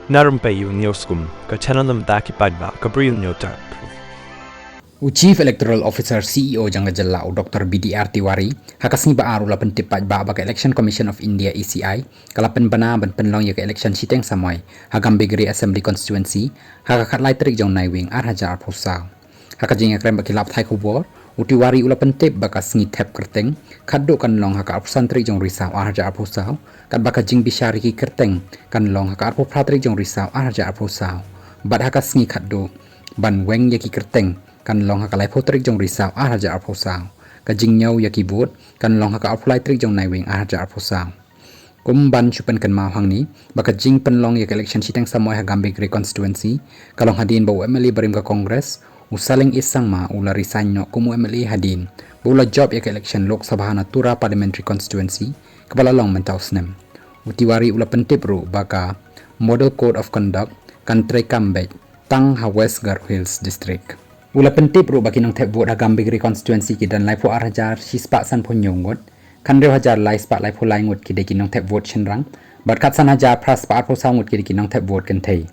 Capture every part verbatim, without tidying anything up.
Na rympei u News Kum, ka channel na bynta ki paidbah ka Bri U News Tap. U Chief Electoral Officer, C E O jong ka jylla, u Doctor B D R Tiwari, ha ka sngi ba ar u la pyntip paidbah ba ka Election Commission of India, E C I, ka la pynbna ban pynlong ïa ka election shiteng samoi ha Gambegre Assembly Constituency ha ka khatlai tarik jong Naiwieng ar hajar arphew saw. Ha ka jingïakren bad ki lad pathai khubor, u Tiwari u la pyntip ba ka sngi thep kyrteng khatduh kan long ha ka arphew san tarik jong Risaw ar hajar arphew saw, katba ka jingbishar ïa ki kyrteng kan long ha ka arphew phra tarik jong Risaw ar hajar arphew saw. Bad ha ka sngi khatduh ban weng ïa ki kyrteng kan long ha ka laiphew tarik jong Risaw ar hajar arphew saw. Ka jingñiew ïa ki vote kan long ha ka arphew lai tarik jong Naiwieng ar hajar arphew saw. Kum ban shu pynkynmaw hangne ba ka jingpynlong ïa ka election shiteng samoi ha Gambegre Constituency ka long hadien ba u M L A barim ka Congress, u Saleng S Sangma, u la resign noh kum u M L A hadien ba u la jop ïa ka election Lok Sabha na Tura Parliamentary Constituency kaba la long mynta u snem. U Tiwari u la pyntip ruh ba ka Model Code of Conduct kan treikam beit tang ha West Garo Hills District. U la pyntip ruh ba ki nongthep vote ha Gambegre Constituency ki don laiphew ar hajar shispah sanphew hynñiew ngut, khathynriew hajar lai spah laiphew lai ngut ki dei ki nongthep vote shynrang, bad khatsan hajar phra spah arphew saw ngut ki dei ki nongthep vote kynthei.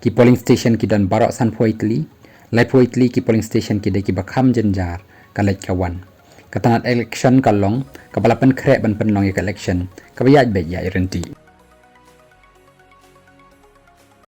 Ki polling station ki don baroh sanphew wei tylli, laiphew wei tylli ki polling station ki dei kiba kham jynjar ka leit ka wan. Ka tnat election ka long kaba la pynkhreh ban pynlong ïa ka election kaba ïaid beit ïaid ryntih.